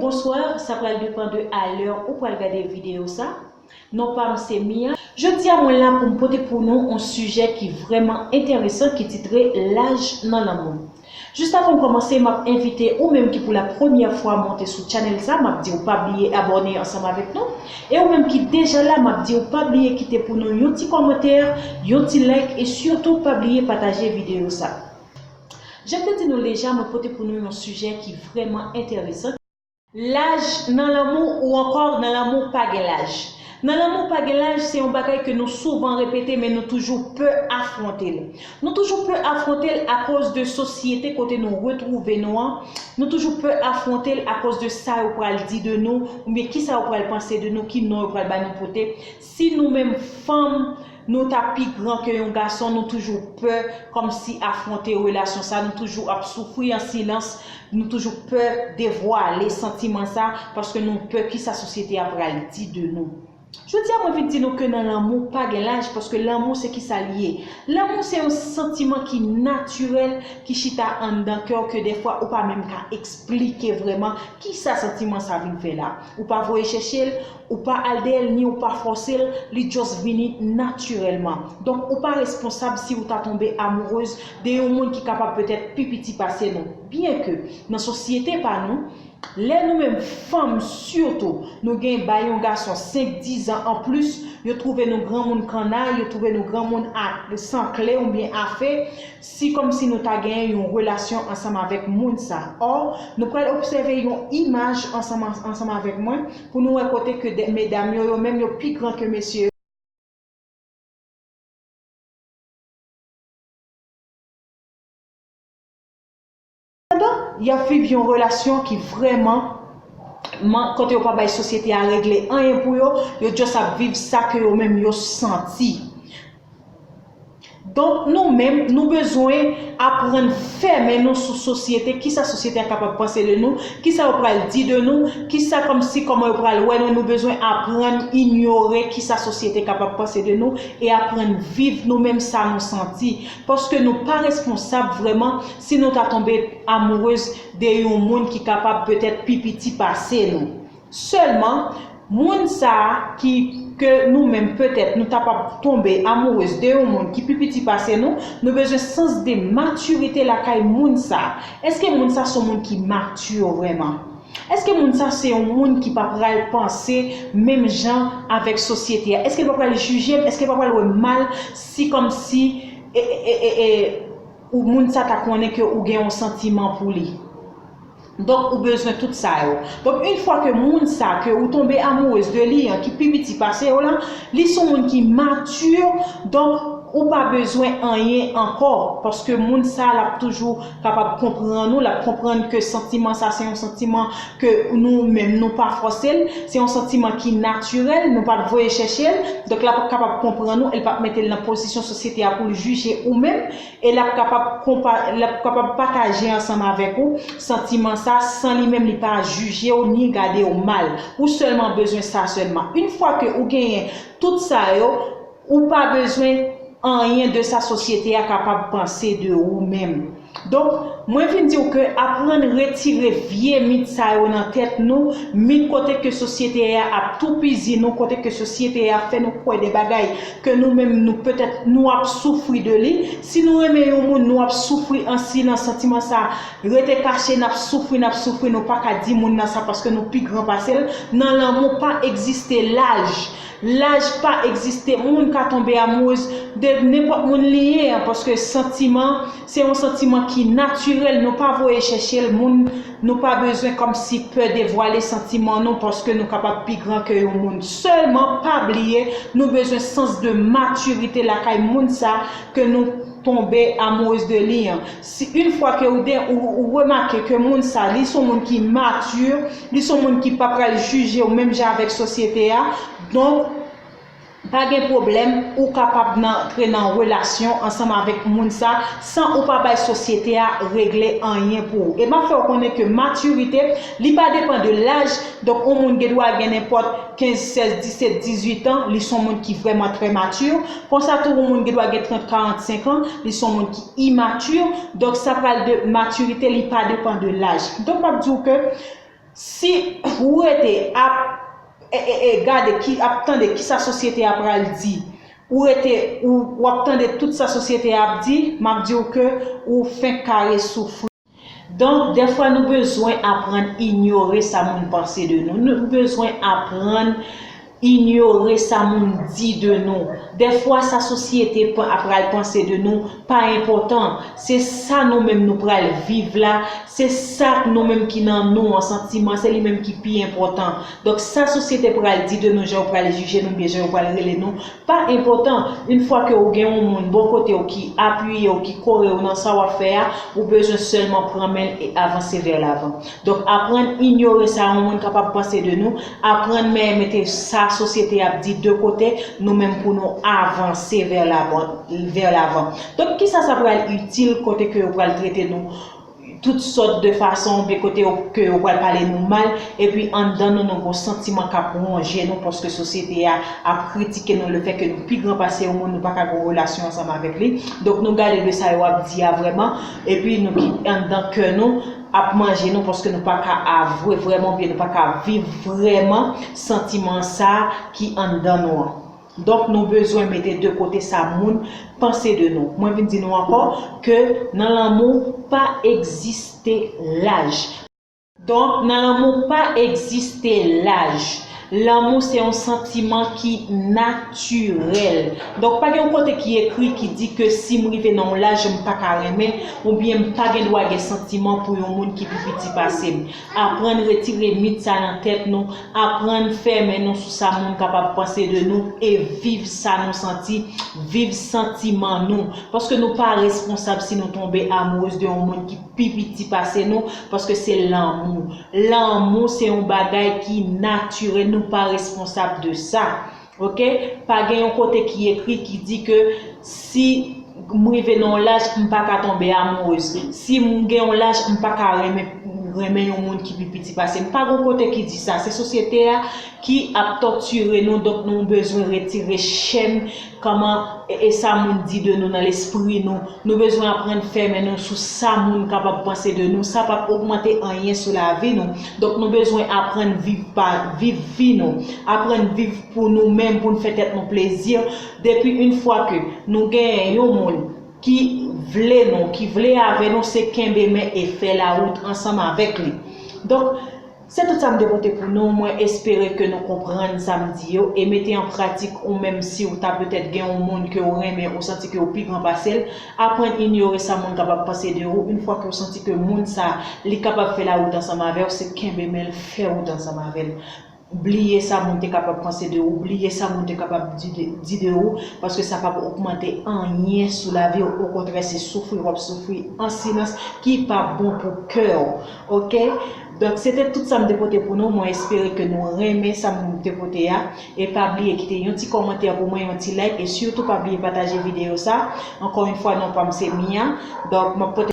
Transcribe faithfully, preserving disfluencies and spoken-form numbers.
Bonswa, sa pral depann de a lè ou pral gade videyo sa. Non pa m se Mia. Jodi a mwen la pou m pote pou nou yon sijè ki vrèman enteresan ki titre Laj nan lanmou. Jis avan m kòmanse, m ap envite ou menm ki pou la premyè fwa monte sou channel sa, m ap di w pa bliye abòne ansanm avèk nou. E ou menm ki deja la, m ap di w pa bliye kite pou nou yon ti kòmantè, yon ti like e sitou pa bliye pataje videyo sa. Jan m te di nou deja, mwen pote pou nou yon sijè ki vrèman enteresan. Laj nan lanmou ou ankò nan lanmou pa gen laj. Nan lanmou pa gen laj se yon bagay ke nou souvan repete, men nou toujou pè afwonte l. Nou toujou pè afwonte l akoz de sosyete kote nou retwouve nou an. Nou toujou pè afwonte l akoz de sa yo pral di de nou, oubyen kisa yo pral panse de nou, ki non yo pral ba nou pote. Si nou menm fanm, nou ta pi gran ke yon gason, nou toujou pè kòmsi afwonte relasyon sa, nou toujou ap soufri an silans, nou toujou pè devwale santiman sa, paske nou pè kisa sosyete a pral di de nou. Jodi a, mwen vin di nou ke nan lanmou pa gen laj, paske lanmou se kisa l ye. Lanmou se yon santiman ki natirèl, ki chita anndan kè w, ke dèfwa ou pa menm ka eksplike vrèman kisa santiman sa vin fè la. Ou pa voye chèche l, ou pa al dèyè l, ni ou pa fòse l, li just vini natirèlman. Donk, ou pa responsab si ou ta tonbe amourez de yon moun ki kapab petèt pi piti pase nou. Byenke, nan sosyete pa nou, lè nou menm fanm sitou, nou gen bay yon gason senk, diz an anplis, yo twouve nou granmoun kannay, yo twouve nou granmoun a, san kle oubyen afe, si kòmsi nou ta genyen yon relasyon ansanm avèk moun sa. Ò, nou pral obsève yon imaj ansanm, ansanm avèk mwen pou nou wè kote ke de, medam yo, yo menm yo pi gran ke mesye yo. Pandan y ap viv yon relasyon ki vrèman, man, kote yo pa bay sosyete a regle anyen pou yo, yo just ap viv sa ke yo menm yo santi. Donk, nou menm, nou bezwen aprann fèmen nou sou sosyete, kisa sosyete a kapab panse de nou, kisa yo pral di de nou, kisa kòmsi kòman yo pral wè nou, nou bezwen aprann inyore kisa sosyete kapab panse de nou e aprann viv nou menm sa nou santi. Paske nou pa responsab vrèman si nou ta tonbe amourez de yon moun ki kapab petèt pi piti pase nou. Sèlman, moun sa a ki, ke nou menm petèt nou ta p ap tonbe amourez de yon moun ki pi piti pase nou, nou bezwen sans de matirite lakay moun sa a. Èske moun sa se yon moun ki mati vrèman? Èske moun sa se yon moun ki pa pral panse menm jan avèk sosyete a? Èske l pa pral jije m? Èske l pa pral wè m mal si kòmsi, e, e, e, e, e, ou, moun sa ta konnen ke ou gen yon santiman pou li? Donk, ou bezwen tout sa yo. Donk, yon fwa ke moun sa ke ou tonbe amourez de li an, ki pi piti pase w lan, li se yon moun ki mati, donk, ou pa bezwen anyen ankò, paske moun sa l ap toujou kapab konprann ou, l ap konprann ke santiman sa se yon santiman ke nou menm nou pa fòse l, se yon santiman ki natirèl, nou pa t voye chèche l, donk l ap kapab konprann ou, e l p ap mete l nan pozisyon sosyete a pou l jije ou menm, e l ap kapab konpa-, l ap kapab pataje ansanm avèk ou santiman sa san li menm li pa jije w ni gade w mal. Ou sèlman bezwen sa sèlman. Yon fwa ke ou genyen tout sa yo, ou pa bezwen anyen de sa sosyete a kapab panse de ou menm. Donk, mwen vin di w ke aprann retire vye mit sa yo nan tèt nou, mit kote ke sosyete a ap toupizi nou, kote ke sosyete a fè nou kwè de bagay ke nou menm nou petèt nou ap soufri de li. Si nou renmen yon moun, nou ap soufri an silans, santiman sa rete kache, n ap soufri, n ap soufri, nou pa ka di moun nan sa paske nou pi gran pase l. Nan lanmou pa egziste laj. Laj pa egziste. Moun ka tonbe amourez de nenpòt moun li ye an, paske santiman, se yon santiman ki natirèl, nou pa voye chèche l, moun, nou pa bezwen kòmsi pè devwale santiman nou, paske nou kapab pi gran ke yon moun. Sèlman, pa bliye, nou bezwen sans de matirite lakay moun sa ke nou tonbe amourez de li an. Si yon fwa ke ou de, ou, ou remake ke moun sa, li se yon moun ki mati, li se yon moun ki pa pral jije w menm jan avèk sosyete a, donk, pa gen pwoblèm, ou kapab nan, antre nan relasyon ansanm avèk moun sa, san ou pa bay sosyete a regle anyen pou ou. E m ap fè w konnen ke matirite, li pa depann de laj, donk, yon moun gen dwa gen nenpòt kenz, sèz, disèt, dizuit an, li se yon moun ki vrèman trè mati. Konsa tou, yon moun gen dwa gen trant, karannsenk an, li se yon moun ki imati. Donk, sa pral de matirite, li pa depann de laj. Donk, m ap di w ke Si ou rete ap e, e, e, gade ki ap tande ki sa sosyete a pral di, ou rete ou, ou ap tande tout sa sosyete a ap di, m ap di w ke ou fenk kare soufri. Donk, dèfwa nou bezwen aprann inyore sa moun panse de nou. Nou bezwen aprann inyore sa moun di de nou. Dèfwa sa sosyete pa- pral panse de nou pa enpòtan. Se sa nou menm nou pral viv la, se sa nou menm ki nan nou an santiman, se li menm ki pi enpòtan. Donk sa sosyete pral di de nou, jan yo pral jije nou, byen jan yo pral rele nou, pa enpòtan. Yon fwa ke ou gen yon moun bò kote w ki apiye w, ki kore w nan sa w ap fè a, ou bezwen sèlman pran men l e avanse vè lavan. Donk, aprann inyore sa yon moun kapab panse de nou, aprann men mete sa sosyete ap di de kote, nou menm pou nou avanse vè lavan, vè lavan. Donk, kisa sa pral itil kote ke yo pral trete nou tout sòt de fason, oubyen kote yo, ke yo pral pale nou mal, epi anndan nou, nou gon santiman k ap wonje nou, paske sosyete a ap kritike nou, lefètke nou pi gran pase yon moun, nou pa ka gon relasyon ansanm avèk li. Donk, nou gade de sa yo ap di a vrèman, epi nou ki anndan kè nou, ap manje nou paske nou pa ka avwe vrèman oubyen nou pa ka viv vrèman santiman sa a ki anndan nou an. Donk, nou bezwen mete de kote sa moun panse de nou. Mwen vin di nou ankò ke nan lanmou pa egziste laj. Donk, nan lanmou pa egziste laj. Lanmou se yon santiman ki natirèl. Donk, pa gen yon kote ki ekri ki di ke si m rive nan yon laj, m pa ka renmen, oubyen m pa gen dwa gen santiman pou yon moun ki pi piti pase m. Aprann retire mit sa nan tèt nou, aprann fèmen nou sou sa moun kapab panse de nou e viv sa nou santi, viv santiman nou. Paske nou pa responsab si nou tonbe amourez de yon moun ki pi piti pase nou, paske se lanmou. Lanmou se yon bagay ki natirèl, nou pa responsab de sa. Oke? Pa gen yon kote ki ekri ki di ke si m rive nan yon laj, m pa ka tonbe amourez. Si m gen yon laj, m pa ka renmen, renmen yon moun ki pi piti pase m. Pa gen yon kote ki di sa. Se sosyete a ki ap tòtire nou, donk nou bezwen retire chèn kòman e, e sa moun di de nou nan lespri nou. Nou bezwen aprann fèmen nou sou sa moun kapab panse de nou. Sa p ap ogmante anyen sou lavi nou. Donk nou bezwen aprann viv pa, viv vi nou. Aprann viv pou nou menm, pou n fè tèt nou plezi. Depi yon fwa ke nou genyen yon moun ki vle nou, ki vle avè nou, se kenbe men e fè lawout ansanm avèk li. Donk, se tout sa m te pote pou nou. Mwen espere ke nou konprann sa m di yo e mete an pratik ou menm si w ta petèt gen yon moun ke w renmen, ou santi ke w pi gran pase l. Aprann inyore sa moun kapab panse de ou. Yon fwa ke w santi ke moun sa, li kapab fè lawout ansanm avè w, se kenbe men l, fè wout ansanm avè l. Bliye sa moun te kapab panse de ou, bliye sa moun te kapab di de, di de ou, paske sa p ap ogmante anyen sou lavi w, okontrè, se soufri w ap soufri an silans ki pa bon pou kè w. Oke? Donk, se te tout sa m te pote pou nou. Mwen espere ke nou renmen sa m te pote a. E pa bliye kite yon ti kòmantè pou mwen, yon ti like. E sitou pa bliye pataje videyo sa. Ankò yon fwa, non pa m se Mia. Donk, m ap pote